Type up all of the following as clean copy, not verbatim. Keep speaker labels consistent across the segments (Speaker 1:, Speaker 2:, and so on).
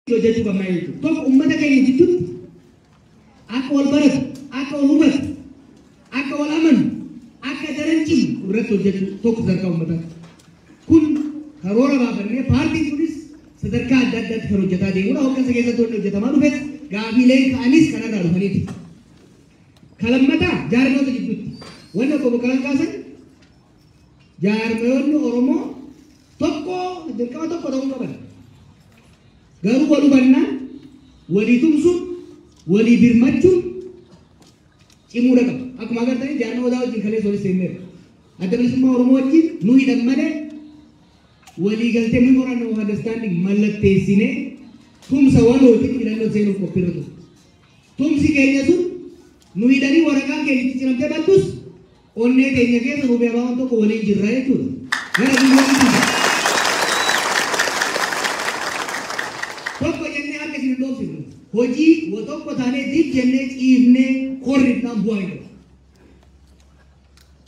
Speaker 1: Hojjechuu qabna jechuudha. Tokko, uummata keenya jidduutti akka wal baratu, akka wal hubatu, akka wal amanu, akka daran cimu irratti hojjechuu, tokko sadarkaa uummataatti. Kun karoora baafannee, paartiin kunis sadarkaa adda addaatti kan hojjetaa deemudha. Hooggansa keessatti wanni hojjetamaa dhufes, gaafiileen ka'anis kanarraa dhufaniiti. Kalammataa, jaarmoota jidduutti. Wanni obbo Baqqalaan kaasan, jaarmoonni Oromoo tokko dirqama tokko ta'uu qaban. Garuu wal hubannaan, walii tumsuun, walii birmachuun cimuudha qaba. Akkuma agartanii, jaarmaa odaa wajjin kaleessa walitti seenneerra. Adda Bilisummaa Oromoo wajjin nu hidhan malee, walii galtee memorandum of understanding mallatteessinee, tumsa walootiin filannoo seenuuf qophiirra ture. Tumsi keenya sun nu hidhanii waraqaan keenya itti ciramtee baddus, onnee keenya keessa nu beekaa tokko waliin jirra jechuudha. Gara biyyoonni tokko jennee harka isin hin dhoofsifnu. Hojii tokko taanee dib jennee ciifnee korrifnaan bu'aa hin qabu.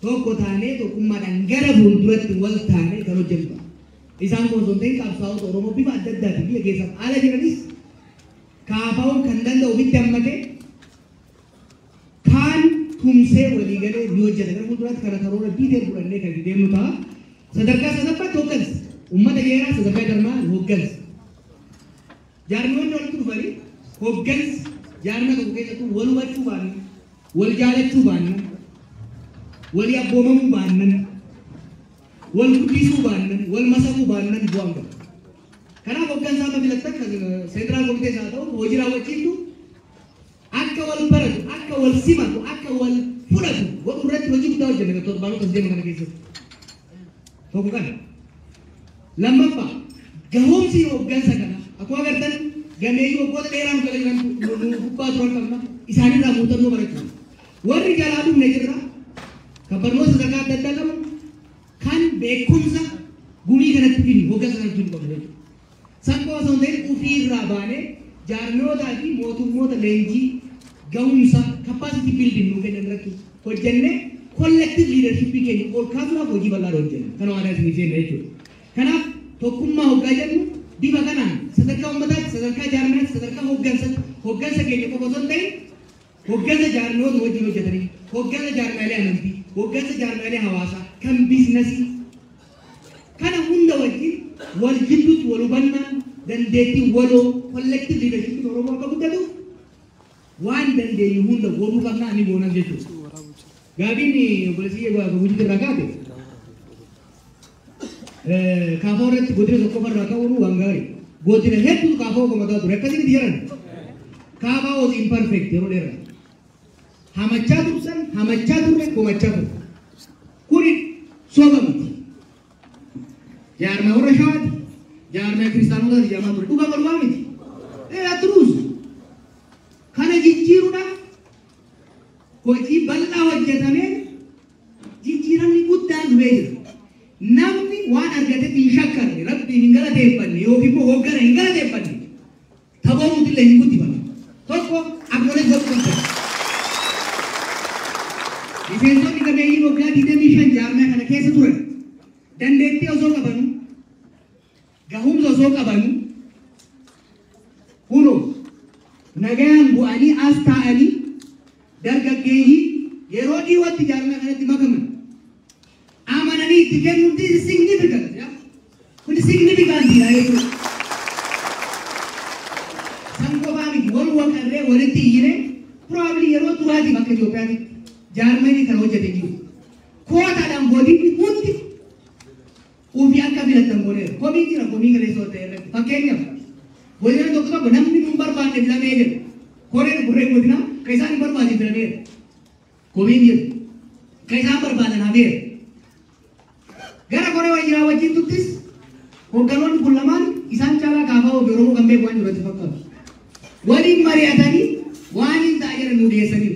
Speaker 1: Tokko taanee, tokkummaadhaan gara fuulduratti wal taanee kan hojjennu. Isaan kun osoo hin ta'in, qabsaa'ota Oromoo bifa adda addaatiin biyya keessaaf ala jiranis kaafaa'uun kan danda'u ofitti hammatee, kaan tumsee walii galee ni hojjeta. Gara fuulduraatti kana karoora detail fudhannee kan deemnu ta'a. Sadarkaa sadaffaatti hooggansa. Uummata jeeraa, sadarkaa jarmaa hooggansa. Jaarmiyoonni walitti dhufanii hooggansa jaarmia tokko keessattuu wal hubachuu baannan, wal jaalachuu baannan, walii abboomamuu baannan, wal guddisuu baannan, wal masakuu baannan bu'aan qabu. Kanaaf hooggansa amma filattan, central committees haa ta'u, hojii raawwachiiftu, akka wal baratu, akka wal simatu, akka wal fudhatu godhuu irratti hojii guddaa hojjenna torbaanota deema kana keessatti. Tokko kana. Lammaffaa, gahoomsi hooggansa kana, akkuma agartan, gameeyyii waggoota dheeraa nu jala jiran, nu gubbaa turan qabna, isaanirraa muuxannoo barachuu. Warri jalaa dhufne jirra, kan barnoota sadarkaa adda addaa qaban, kan beekumsa gumii kanatti fidnu, hooggansa kanatti fidnu qabna jechuudha. San qofa osoo hin ta'in, ofiirraa baanee jaarmiyootaa fi mootummoota leenjii gahumsa capacity building nuu kennan irratti hojjennee, collective leadership keenya ol kaasuudhaaf hojii bal'aa hojjenna. Kana waadaa isinii seenna jechuudha. Kanaaf tokkummaa hoggaa jennu, bifa kanaan sadarkaa uummataatti, sadarkaa jaarmiyaatti, sadarkaa hooggansaatti, hooggansa keenya qofa osoo hin ta'in, hooggansa jaarmiyoota wajjin hojjetanii, hooggansa jaarmiyaalee amantii, hooggansa jaarmiyaalee hawaasaa, kan biizinasii kana hunda wajjin wal jidduutti wal hubannaan, dandeettiin waloo, collective leadership Oromoo akka guddatu waan dandeenyu hunda godhuu qabna, ni goonas jechuudha. Gaafiin obboleessi Gujitti irraa kaate, kaafoo irratti godina tokko irraa ka'uun waan gaarii. Godina hedduutu kaafoo komataa ture. Akkasii miti jedhan. Kaafaa was imperfect yeroo dheeraa. Hamachaa tursan, hamachaa turre, komachaa turre. Kuni soba miti. Jaarmaa warra Shawaati. Jaarmaa kiristaanotaati jedhamaa ture. Dhugaa dhugaa miti. Truth. Kana jijjiiruudhaaf hojii bal'aa hojjetameen jijjiiramni guddaan dhufee jira. Namni waan argatetti hin shakkarre, Rabbiin hin galateeffanne yookiin immoo hoggana hin galateeffanne, taphoomtuillee hin guddifanne. Tokko acknowledge godhuu qabda. Miseensonni gameeyyiin waggaa 25 jaarmaa kana keessa turan, dandeettii osoo qabanu, gahumsa osoo qabanu, kunoo nagayaan bu'anii as taa'anii, dargaggeeyyii yeroo dhiyootti jaarmaa kanatti makaman amananii itti kennuun, this is significant. Kun significant dha jechuudha. San qofaa miti, wal waqarree walitti iyyine, probably yeroo duraatiif akka Itoophiyaatti jaarmanii kana hojjete jiru. Kootaadhaan godinni hundi ofii akka filatan godheera. Komii jira, komii kaleessa ta'e irratti. Fakkeenyaaf, godina tokko tokko namni nun barbaanne filamee jedhu. Koreen koreen godinaa kan isaan hin barbaanne filameera. Komiin jira. Kan isaan barbaadan hafeera. Gara koree wayyaa wajjin tuttis, hoogganoonni kun lamaan isaan caalaa kaafaa ofii Oromoo kan beeku waan jiru fakkaatu. Waliin mari'atanii waan hin ta'a jedhan nu dhiyeessaniiru.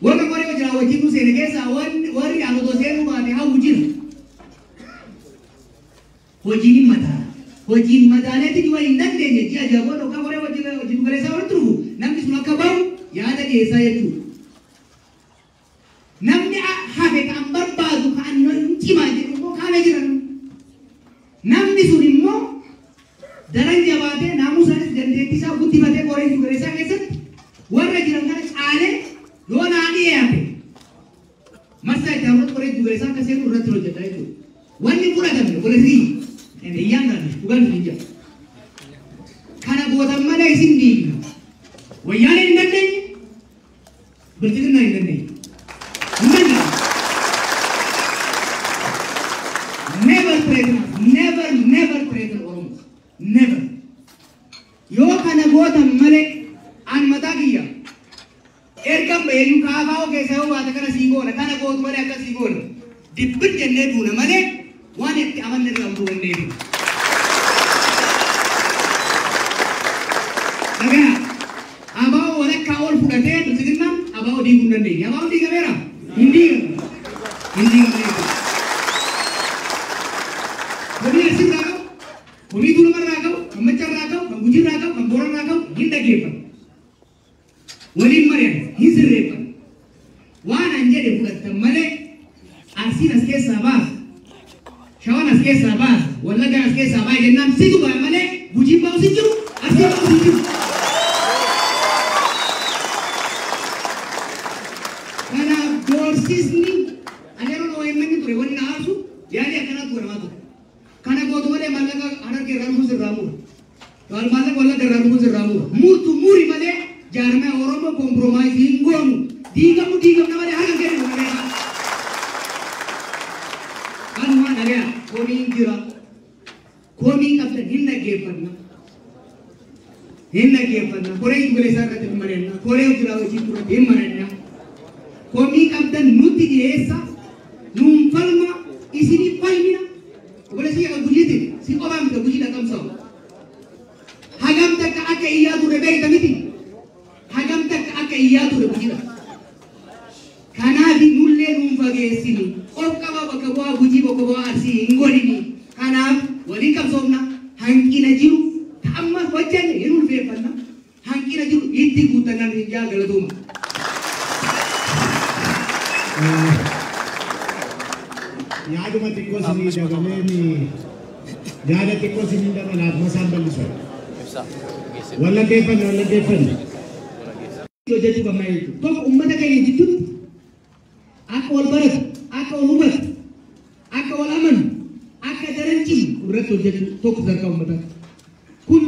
Speaker 1: Warra koree wajjin wajjin nu seene keessaa warri ani otoo seenuu baate hawwu jira. Hojiin hin madaala. Hojiin madaaleetti dhiyoo hin dandeenye, ji'a 6 booda yookaan koree wajjin galeessaa walitti dhufu, namni sun akka bahu yaada dhiyeessaa jechuudha. Namni hafe kan barbaadu, kan cimaa jedhu immoo kaana jiran. Namni sun immoo daran jabaa jabaatee naamusaanis dandeettii isaa guddifatee qoree jiru isaa keessatti warra jiran kana caalee yoo naa dhiyaate marsaa itti aanutti qoree jiru isaa akka seenu irratti hojjeta jechuudha. Wanni fudhatame obboleessi iyyaan taate dhugaan hin jira. Kana gootan malee isin diigna. Wayyaaneen hin dandeenye, bilchiginaa hin dandeenye. Hin dandeenye. Never threaten us. Never, never threaten Oromo. Never. Yoo kana gootan malee an mataa kiyya. Ergan baheeyyuu kaafaa keessaa yoo baate kana sii goona, kana gootu malee akka sii goona. Dibbin jennee duuna malee waan itti amanne irraa utuu hin deebinu. Dhagaa ABO walakkaa ol fudhatee bilchiginnaan ABO diiguu hin dandeenye. ABO diigameera? Hin diigamne. Hin diigamne jechuudha. Komii Arsii irraa qabu, komii Tuulamaa irraa qabu, kan Maccaa irraa qabu, kan Gujii irraa qabu, kan Booranaa irraa qabu hin dhaggeeffatu. Waliin mari'an, hin sirreeffatu. Waan an jedhe fudhattan malee Arsiin as keessaa baasa, Shawaan as keessaa baasa, Wallaggaan as keessaa baasa jennaan situ ba'a malee Gujiin ba'us hin jiru, Arsiin ba'us hin jiru. Kanaaf doorsisni ani yeroo OMN ture wanni na aarsu yaalii akkanaatu godhamaa ture. Kana gootu malee maallaqa Harargee irraa dhufuun sirraa mura. Maallaqa Wallagga irraa dhufuun sirraa mura. Murtu muri malee jaarmaya Oromoo compromise hin goonu. Diigamu diigamna malee harka kennu malee. Kanuma dhagaya komiin jira. Komii qabdan hin dhaggeeffanna. Hin dhaggeeffanna. Koree galeessaa irratti hin mari'anna. Koree hojii hojii irratti hin mari'anna. Komii qabdan nutti dhiyeessa. Nuun falma isinii falmina. Obboleessi kan Gujiiti si qofaa miti Gujii dhaqamsa'u. Hagam takka akka iyyaa ture beekta miti. Hagam takka akka iyyaa ture Gujiidha. Kanaaf nullee nuun fageessini. Of qaba bakka bu'aa Gujii bakka bu'aa Arsii hin godhini. Kanaaf waliin qabsoofna. Hanqina jiru amma hojjenne hin ulfeeffanna. Hanqina jiru itti guuttannaan hin jaa galatooma.
Speaker 2: Yaaduma xiqqoo isinii dabaleen yaada xiqqoo isinii dabalaaf masaan bal'isu. Wallaggeeffanne wallaggeeffanne.
Speaker 1: Hojjechuu qabna jechuudha. Tokko uummata keenya jidduutti akka wal baratu, akka wal hubatu, akka wal amanu, akka daran cimu irratti hojjechuu tokko sadarkaa uummataati. Kun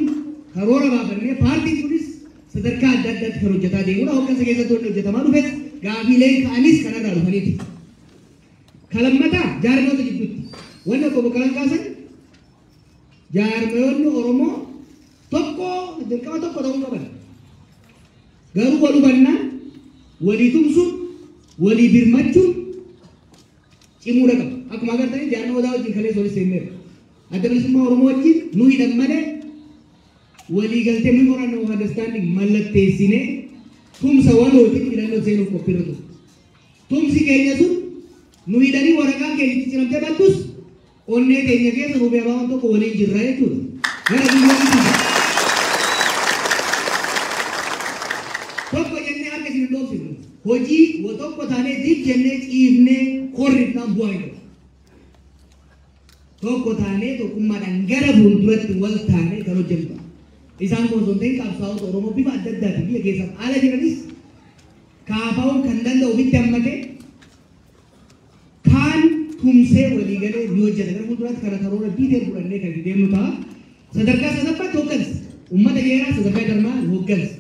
Speaker 1: karoora baafannee paartiin kunis sadarkaa adda addaatti kan hojjetaa deemudha. Hooggansa keessatti wanni hojjetamaa dhufes gaafiileen ka'anis kanarraa dhufaniiti. Kalammataa jaarmoota jidduutti wanni obbo Boqqalaan kaasan jaarmoonni Oromoo tokko dirqama tokko ta'uu qaban. Garuu wal hubannaan, walii tumsuun, walii birmachuun cimuudha qaba. Akkuma agartanii jaarmaa odaa wajjin kaleessa walitti seenneerra. Adda Bilisummaa Oromoo wajjin nu hidhan malee walii galtee memorandum of understanding mallatteessinee tumsa walootiin hidhannoo seenuuf qophiirra ture. Tumsi keenya sun nu hidhanii waraqaan keenya itti ciramtee battus onnee keenya keessa nuuf abaawan tokko waliin jirra jechuudha. Gara biyyoonni jira. Tokko jennee harka isin hin dhoofsifnu. Hojii tokko taanee dib jennee ciifnee korrifnaan bu'aa hin qabu. Tokko taanee tokkummaadhaan gara fuulduratti wal taanee kan hojjennu ta'a. Isaan kun osoo hin ta'in qabsaa'ota Oromoo bifa adda addaatiin biyya keessaaf ala jiranis kaafaa'uun kan danda'u ofitti hammatee kaan tumsee walii galee ni hojjeta. Gara fuulduraatti kana karoora detail fudhannee kan itti deemnu ta'a. Sadarkaa sadaffaatti hooggansa. Uummata geeraa sadarkaa jarmaa hooggansa.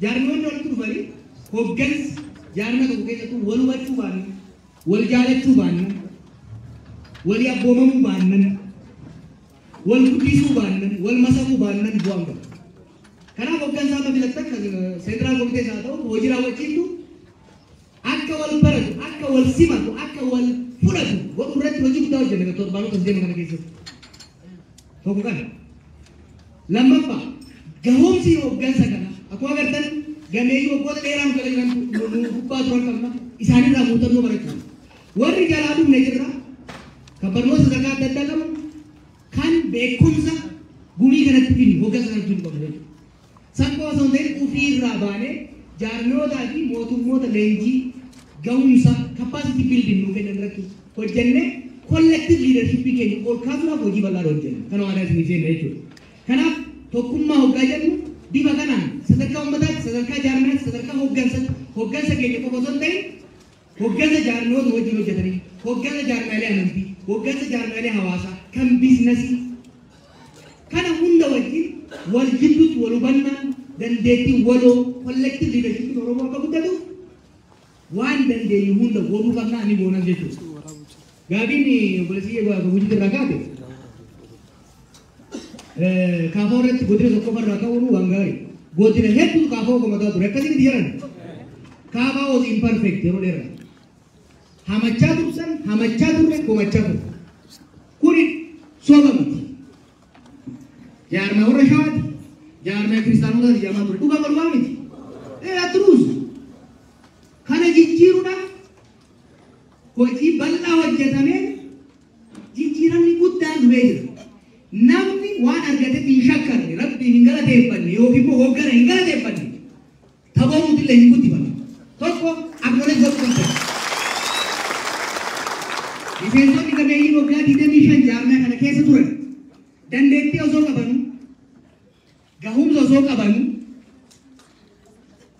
Speaker 1: Jaarmiyoonni walitti dhufanii hooggansi jaarma tokko keessattuu wal hubachuu baannan, wal jaalachuu baannan, walii abboomamuu baannan, wal guddisuu baannan, wal masakuu baannan bu'aan qabu. Kanaaf hooggansa amma filattan central komitees haa ta'u hojii raawwachiiftu akka wal baratu, akka wal simatu, akka wal fudhatu godhuu irratti hojii guddaa hojjenna torbaanota as deema kana keessatti. Tokko kana. Lammaffaa gahoomsi hooggansa kana akkuma agartan gameeyyii waggoota dheeraa nu jala jiran nu gubbaa turan qabna isaanirraa muuxannoo barachuu. Warri jalaa dhufne jirra kan barnoota sadarkaa adda addaa qabu kan beekumsa gumii kanatti fidnu hooggansa kanatti fidnu qabna jechuudha. San qofa osoo hin ta'in ofiirraa baanee jaarmiyootaa fi mootummoota leenjii gahumsa capacity building nu kennan irratti hojjennee collective leadership keenya ol kaasuudhaaf hojii bal'aa hojjenna. Kana waadaa isinii seenna jechuudha. Kanaaf tokkummaa hoggaa jennu bifa kanaan sadarkaa uummataatti, sadarkaa jaarmiyaatti, sadarkaa hooggansaatti, hooggansa keenya qofa osoo hin ta'in hooggansa jaarmiyoota wajjin hojjetanii, hooggansa jaarmiyaalee amantii, hooggansa jaarmiyaalee hawaasaa, kan biizinasii kana hunda wajjin wal jidduutti wal hubannaan dandeettiin waloo collective leadership Oromoo akka guddatuuf waan dandeenyu hunda godhuu qabna, ani goonas jechuudha. Gaabiin obboleessi hojii irraa kaate kaafoo irratti godina tokko irraa ka'uun waan gaarii. Godina hedduutu kaafoo komataa ture, akkasitti jedhan. Kaafaa was imperfect yeroo dheeraa. Hamachaa tursan, hamachaa turre, komachaa turre. Kuni soba miti. Jaarmaa warra Shawaati. Jaarmaa kiristaanotaati jedhamaa ture. Dhugaa dhugaa miti. Truth. Kana jijjiiruudhaaf hojii bal'aa hojjetameen jijjiiramni guddaan dhufee jira. Namni waan argatetti hin shakkarre, Rabbiin hin galateeffanne yookiin immoo hoggana hin galateeffanne, taphoomtu illee hin guddifanne. Tokko acknowledge godhuu qabda. Miseensonni gameeyyiin waggaa 25 jaarmaa kana keessa turan dandeettii osoo qabanu, gahumsa osoo qabanu,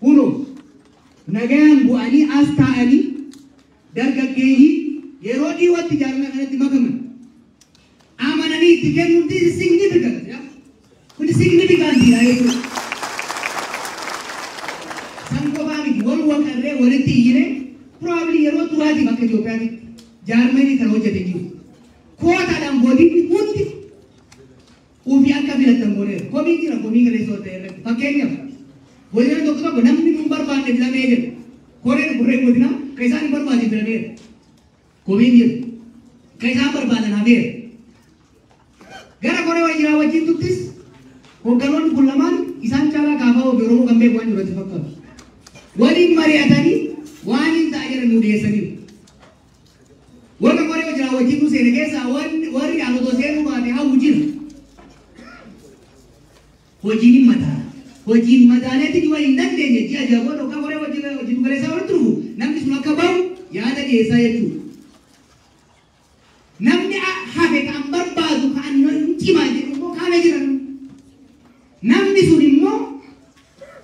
Speaker 1: kunoo nagayaan bu'anii as taa'anii dargaggeeyyii yeroo dhiyootti jaarmaa kanatti makaman amananii itti kennuun, this is significant. Kun significant jechuudha. San qofaa miti, wal waqarree walitti iyyine, probably yeroo duraatiif akka Itoophiyaatti jaarmanii kana hojjete jiru. Kootaadhaan godinni hundi ofii akka filatan godheera. Komii jira, komii kaleessa ta'e irratti. Fakkeenyaaf, godina tokko tokko namni nun barbaanne filamee jedhu. Koreen koreen godinaa kan isaan hin barbaanne filameera. Komiin jira. Kan isaan barbaadan hafeera. Gara koree wajjiraa wajjin tuttis hoogganoonni kun lamaan isaan caalaa kaafaa ofii Oromoo kan beeku waan jiru fakkaatu. Waliin mari'atanii waan hin ta'a jedhan nu dhiyeessaniiru. Warra koree wajjiraa wajjin nu seene keessaa warri aanotoo seenuu baate hawwu jira. Hojiin hin madaala. Hojiin madaaleetti yoo hin dandeenye, ji'a 6 booda yookaan koree wajjin galeessaa walitti dhufu, namni sun akka bahu yaada dhiyeessaa jechuudha. Namni hafe kan barbaadu kan hin cimaa jedhu immoo kaana jiran. Namni sun immoo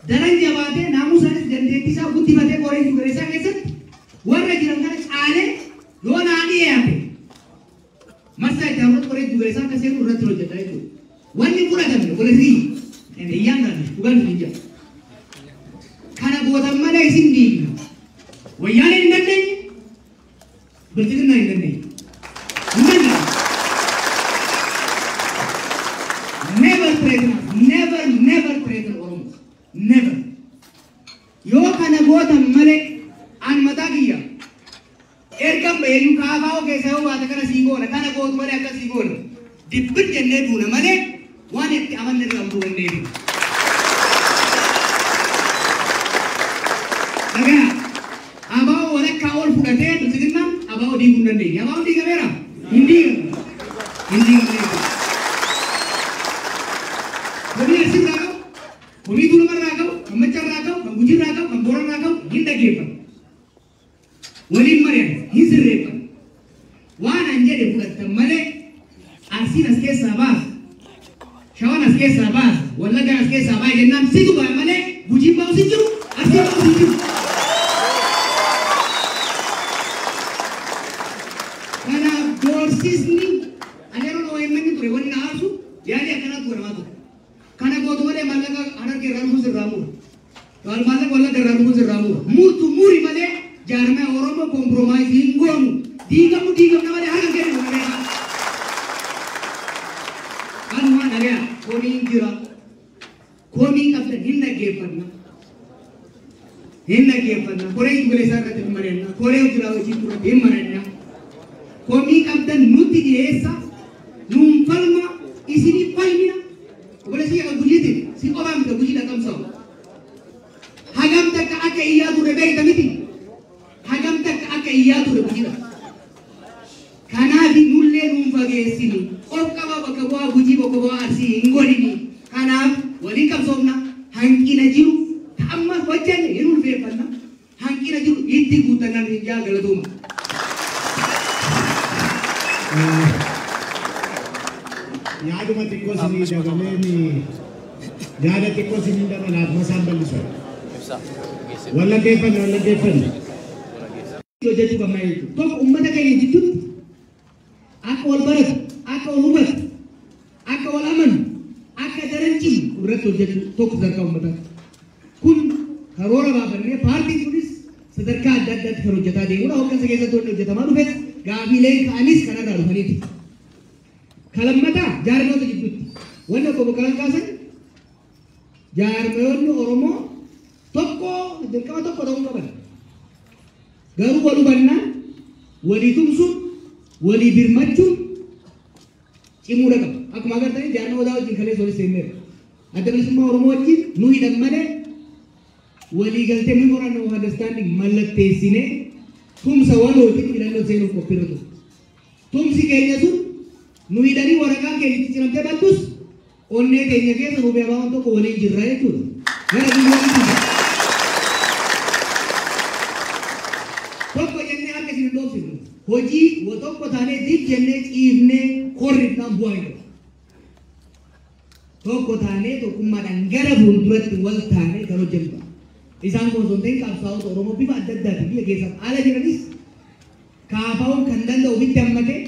Speaker 1: daran jabaatee, naamusaanis dandeettii isaa guddifatee, koree galeessaa keessatti warra jiran kana caalee yoo naa dhiyaate, marsaa itti aanutti koree galeessaa akka seenu irratti hojjeta jechuudha. Wanni fudhatame obboleessi iyyaan gaafne dhugaan hin jira. Kana gootan malee isin diigna. Wayyaaneen hin dandeenye, Bilxiginnaa hin dandeenye. Hin dandeenye. Never threaten us. Never, never threaten Oromo. Never. Yoo kana gootan malee an mataa kiyya ergan baheeyyuu kaafaa keessa yoo baate kana sii goona, kana gootu malee akka sii goona dibbir jennee duuna malee waan itti amanne irraa utuu hin deebinu. Dhagaa abaa'oo walakkaa ol fudhatee Bilxiginnaan abaa'oo diiguu hin dandeenye. Abaa'oon diigameera? Hin diigamne. Hin diigamne jechuudha. Komii Arsii irraa qabu, komii Tuulama irraa qabu, kan Macca irraa qabu, kan Gujii irraa qabu, kan Boorana irraa qabu hin dhaggeeffatu. Waliin mari'an, hin sirreeffatu. Waan an jedhe fudhattan malee Arsiin as keessaa baasa, Shawaan as keessaa baasa, Wallaggaan as keessaa baasa jennaan situ ba'a malee Gujiin ba'us hin jiru, Arsiin ba'us hin jiru. Kanaaf doorsisni ani yeroo OMN ture wanni na aarsu yaalii akkanaatu godhamaa ture. Kana gootu malee maallaqa Harargee irraa dhufuun sirraa mura. Maallaqa Wallagga irraa dhufuun sirraa mura. Murtu muri malee jaarmaya Oromoo compromise hin goonu. Diigamu diigamna malee harka kennu malee. Kanuma dhagaya, komiin jira. Komii qabdan hin dhaggeeffanna. Hin dhaggeeffanna. Koree galeessaa irratti hin mari'anna. Koree hojii hojii irratti hin mari'anna. Komii qabdan nutti dhiyeessa. Nuun falma, isinii falmina. Obboleessi akka Gujiitiin si qofaa miti, Gujii dhaqamsa'u. Hagam takka akka iyyaa ture beekta miti. Hagam takka akka iyyaa ture Gujiidha. Kanaaf nullee nuun fageessini. Of qaba bakka bu'aa Gujii, bakka bu'aa Arsii hin godhini. Kanaaf waliin qabsoofna. Hanqina jiru amma hojjenne hin ulfeeffanna. Hanqina jiru itti guutannan hin jaa, galatooma.
Speaker 2: Yaaduma xiqqoo isinii dabaleen yaada xiqqoo isiniin dabalaaf masaan bal'isu. Wallaggeeffanne wallaggeeffanne.
Speaker 1: Hojjechuu qabna jechuudha. Tokko uummata keenya jidduutti akka wal baratu, akka wal hubatu, akka wal amanu, akka daran cimu irratti hojjechuu tokko sadarkaa uummataatti. Kun karoora baafannee paartiin kunis sadarkaa adda addaatti kan hojjetaa deemudha. Hooggansa keessatti wanni hojjetamaa dhufes gaafiileen ka'anis kanarraa dhufaniiti. Kalammataa jaarmoota jidduutti wanni obbo Boqqalaan kaasan jaarmoonni Oromoo tokko dirqama tokko ta'uu qaban. Garuu wal hubannaan, walii tumsuun, walii birmachuun cimuudha qaba. Akkuma agartanii jaarmaa odaa wajjin kaleessa walitti seenneerra. Adda Bilisummaa Oromoo wajjin nu hidhan malee walii galtee memorandum of understanding mallatteessinee tumsa walootiin filannoo seenuuf qophiirra ture. Tumsi keenya sun nu hidhanii waraqaan keenya itti ciramtee battus onnee keenya keessa nu beekaa tokko waliin jirra jechuudha. Gara biyyoonni jira. Tokko jennee harka isin hin dhoofsifnu. Hojii tokko taanee dib jennee ciifnee korrifnaan bu'aa hin qabu. Tokko taanee tokkummaadhaan gara fuulduratti wal taanee kan hojjennu. Isaan kun osoo hin ta'in qabsaa'ota Oromoo bifa adda addaatiin biyya keessaaf ala jiranis kaafaa'uun kan danda'u ofitti hammatee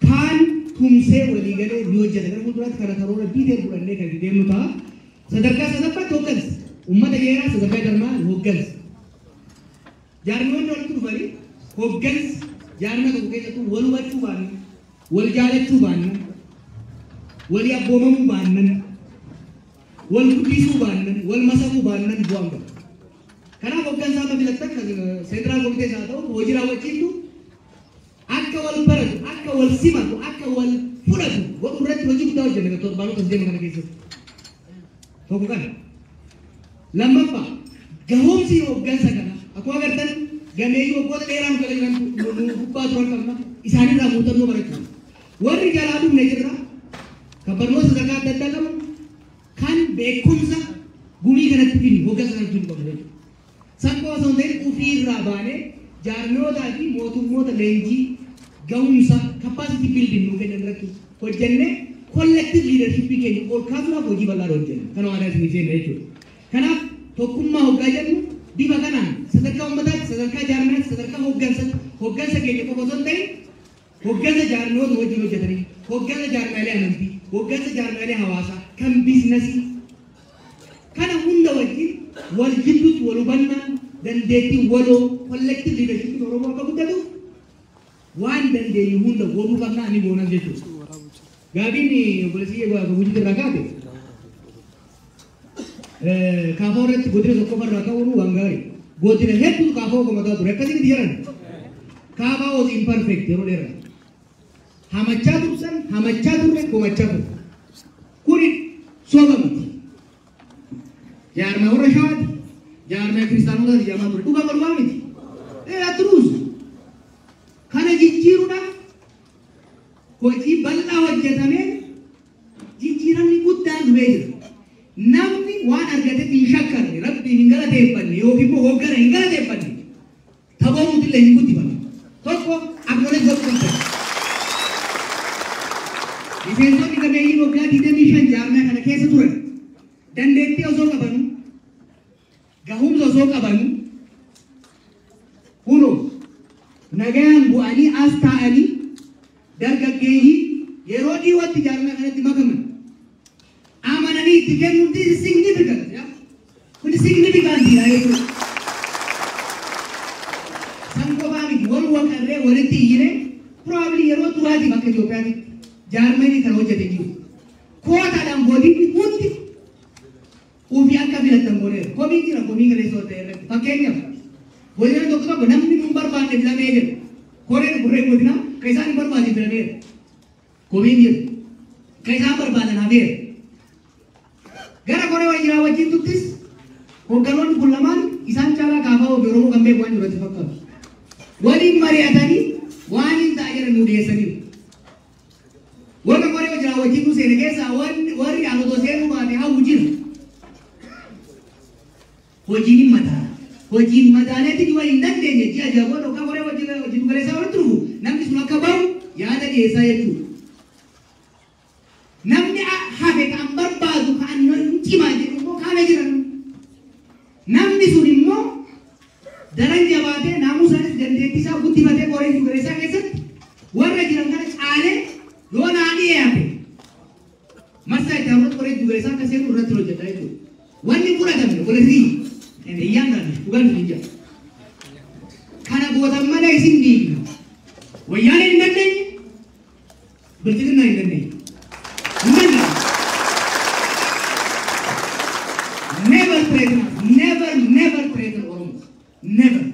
Speaker 1: kaan tumsee walii galee ni hojjeta. Gara fuulduraatti kana karoora detail fudhannee kan itti deemnu ta'a. Sadarkaa sadaffaatti hooggansa. Uummata jeeraa sadarkaa jarmaa hooggansa. Jaarmiyoonni walitti dhufanii hooggansa jaarmaa tokko keessattuu wal hubachuu baannan, wal jaalachuu baannan, walii abboomamuu baannan, wal guddisuu baannan, wal masakuu baannan bu'aan qabu. Kanaaf hooggansa amma filattan central committees haa ta'u hojii raawwachiiftu akka wal baratu, akka wal simatu, akka wal fudhatu godhuu irratti hojii guddaa hojjenna torbaanota as deema kana keessatti. Tokko kana. Lammaffaa gahoomsi hooggansa kana akkuma agartan gameeyyii waggoota dheeraa nu jala jiran nu gubbaa turan qabna isaanirraa muuxannoo barachuu. Warri jalaa dhufne jirra kan barnoota sadarkaa adda addaa qabu kan beekumsa gumii kanatti fidnu hooggansa kanatti fidnu qabna jechuudha. San qofa osoo hin ta'in ofiirraa baanee jaarmiyootaa fi mootummoota leenjii gahumsa capacity building nuu kennan irratti hojjennee collective leadership keenya ol kaasuudhaaf hojii bal'aa hojjenna. Kana waadaa isinii seenna jechuudha. Kanaaf tokkummaa hoggaa jennu bifa kanaan sadarkaa uummataatti, sadarkaa jaarmiyaatti, sadarkaa hooggansaatti, hooggansa keenya qofa osoo hin ta'in hooggansa jaarmiyoota wajjin hojjetanii, hooggansa jaarmiyaalee amantii, hooggansa jaarmiyaalee hawaasaa, kan biizinasii kana hunda wajjin wal jidduutti wal hubannaan dandeettiin waloo collective leadership Oromoo akka guddatuuf waan dandeenyu hunda godhuu qabna ani goonas jechuudha. Gaafiin obboleessi Gujitti irraa kaate kaafoo irratti godina tokko irraa ka'uun waan gaarii. Godina hedduutu kaafoo komataa ture akkasii miti jedhan. Kaafaa was imperfect yeroo dheeraa. Hamachaa tursan, hamachaa turre, komachaa turre. Kuni soba miti. Jaarmaa warra Shawaati, jaarmaa kiristaanotaati jedhamaa ture. Dhugaa walumaa miti. Truth. Kana jijjiiruudhaaf hojii bal'aa hojjetameen jijjiiramni guddaan dhufee jira. Namni waan argatetti hin shakkarre, rabbiin hin galateeffanne yookiin immoo hoggana hin galateeffanne taphoomtu illee hin guddifamu. Tokko acknowledge godhuu qabdan. Miseensonni gameeyyiin waggaa 25 jaarmaa kana keessa turan dandeettii osoo qabanu, gahumsa osoo qabanu, kunoo nagayaan bu'anii as taa'anii dargaggeeyyii yeroo dhiyootti jaarmaa kanatti makaman amananii itti kennuun this is significant. Kun significant dha jechuudha. San qofaa miti wal waqarree walitti iyyine probably yeroo duraatiif akka Itoophiyaatti jaarmanii kana hojjete jiru. Kootaadhaan godinni hundi ofii akka filatan godheera. Komii jira komii kaleessa ta'e irratti. Fakkeenyaaf godina tokko tokko namni nun barbaanne filamee jira. Koreen koreen godinaa kan isaan hin barbaanne filameera. Komiin jira. Kan isaan barbaadan hafeera. Gara koree wajjin raawwachiiftuttis hoogganoonni kun lamaan isaan caalaa kaafaa ofii Oromoo kan beeku waan jiru fakkaatu. Waliin mari'atanii waan hin ta'a jedhan nu dhiyeessaniiru. Warra koree wajjin raawwachiiftuu seene keessaa warri anotoo seenuu baate hawwu jira. Hojiin hin madaala. Hojiin madaaleetti yoo hin dandeenye ji'a ja'a booda yookaan koree wajjin galeessaa walitti dhufu namni sun akka bahu yaada dhiyeessaa jechuudha. Namni itti aanutti qoree dubareessaa akka seenu irratti hojjetaa jechuudha. Wanni fudhatame walirrii iyyaan taate dhugaan hin jira. Kana gootan malee isin diigna. Wayyaaneen hin dandeenye, bilchiginaa hin dandeenye. Hin dandeenye. Never threaten us. Never, never threaten Oromo. Never.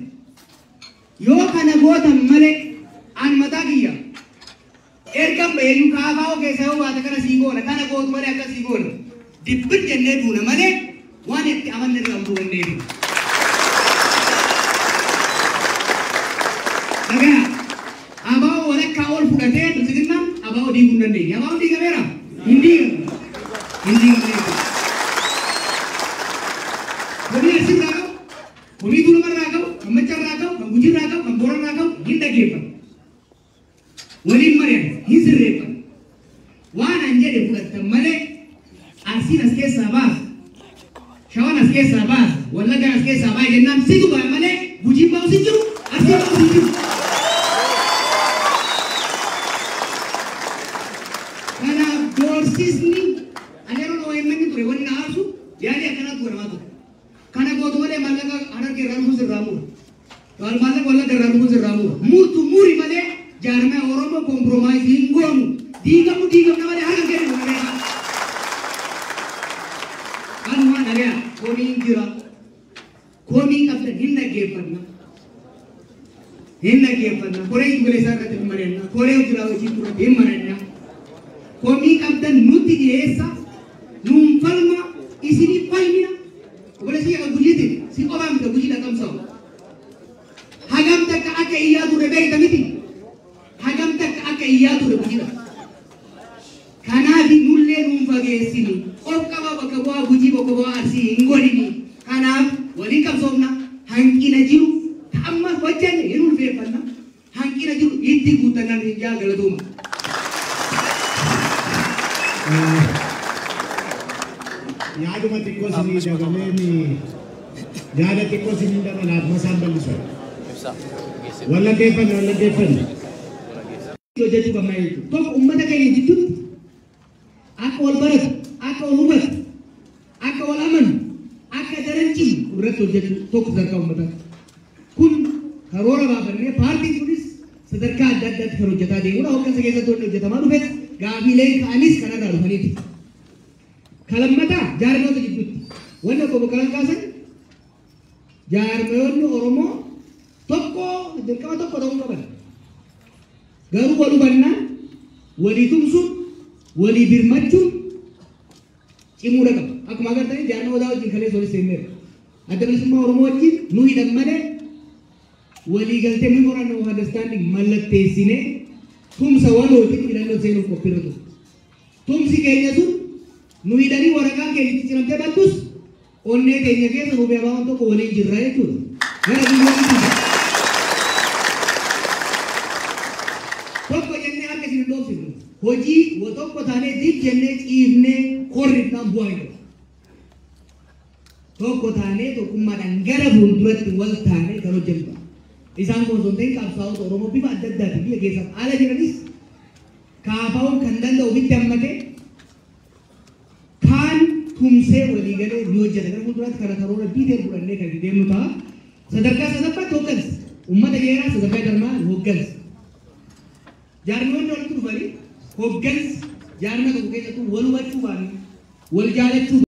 Speaker 1: Yoo kana gootan malee an mataa kiyya. Ergan baheeyyuu kaafaa keessa yoo baate kana sii goona kana gootu malee akka sii goona. Dibbin jennee duuna malee waan itti amanne irraa utuu wanneefi. Dhagaa abaa'oo walakkaa ol fudhatee bilchiginnaan abaa'oo diiguu hin dandeenye. Abaa'oon diigameera? Hin diigamne. Hin diigamne jechuudha. Komii Arsii irraa qabu, komii Tuulamaa irraa qabu, kan Macca irraa qabu, kan Gujii irraa qabu, kan Boorana irraa qabu hin dhaggeeffatu. Waliin mari'an, hin sirreeffatu. Waan an jedhe fudhattan malee Arsiin as keessaa baasa, Shawaan as keessaa baasa, Wallaggaan as keessaa baasa jennaan situ ba'a malee Gujiin ba'us hin jiru, Arsiin ba'us hin jiru. Kanaaf doorsisni ani yeroo OMN ture wanni na aarsu yaalii akkanaatu godhamaa ture. Kana gootu malee maallaqa Harargee irraa dhufuun sirraa mura. Maallaqa Wallagga irraa dhufuun sirraa mura. Murtu muri malee jaarmaya Oromoo compromise hin goonu. Diigamu diigamna malee harka kennu malee. Kanumaa dhagaya komiin jira. Komii qabdan hin dhaggeeffanna. Hin dhaggeeffanna. Koree giddu irratti hin mari'anna. Koree hojii raawwachiiftuu irratti hin mari'anna. Komii qabdan nutti dhiyeessa. Nuun falma isinii falmina. Obboleessi kan Gujiitiin si qofaa miti Gujii dhaqamsa'u. Hagam takka akka iyyaa ture beekta miti. Hagam takka akka iyyaa ture Gujiidha. Kanaaf nullee nuun fageessini. Of qaba bakka bu'aa Gujii bakka bu'aa Arsii hin godhini. Kanaaf waliin qabsoofna. Hanqina jiru amma hojjenne hin ulfeeffanna. Hanqina jiru itti guuttannaan hin jaa galatooma.
Speaker 2: Yaaduma xiqqoo isinii dabaleen yaada xiqqoo isinii dabalaaf masaan bal'isu. Wallaggeeffanne wallaggeeffanne.
Speaker 1: Hojjechuu qabna jechuudha. Tokko uummata keenya jidduutti akka wal baratu, akka wal hubatu, akka wal amanu, akka daran cimu irratti hojjechuu tokko sadarkaa uummataatti. Kun karoora baafannee paartiin kunis sadarkaa adda addaatti kan hojjetaa deemudha. Hooggansa keessatti wanni hojjetamaa dhufes gaafiileen ka'anis kanarraa dhufaniiti. Kalammataa jaarmoota jidduutti wanni obbo Boqqalaan kaasan jaarmoonni Oromoo tokko dirqama tokko ta'uu qaban. Garuu wal hubannaan, walii tumsuun, walii birmachuun cimuudha qaba. Akkuma agartanii jaarmaa odaa wajjin kaleessa walitti seenneerra. Adda Bilisummaa Oromoo wajjin nu hidhan malee walii galtee memorandum of understanding mallatteessinee tumsa walootiin filannoo seenuuf qophiirra ture. Tumsi keenya sun nu hidhanii waraqaan keenya itti ciramtee baddus onnee keenya keessa nuuf abaawoon tokko waliin jirra jechuudha. Gara biyyoonni tuuta. Tokko jennee harka isin hin dhoofsifnu. Hojii tokko taanee dib jennee ciifnee korrifnaan bu'aa hin qabu. Tokko taanee tokkummaadhaan gara fuulduratti wal taanee kan hojjennu. Isaan kun osoo hin ta'in qabsaa'ota Oromoo bifa adda addaatiin biyya keessaaf ala jiranis kaafaa'uun kan danda'u ofitti hammatee kaan tumsee walii galee ni hojjeta. Gara fuulduraatti kana karoora detail fudhannee kan itti deemnu ta'a. Sadarkaa sadaffaatti hooggansa. Uummata geeraa sadarkaa jarmaa hooggansa. Jaarmiyoonni walitti dhufanii hooggansi jaarma tokko keessattuu wal hubachuu baanne wal jaalachuu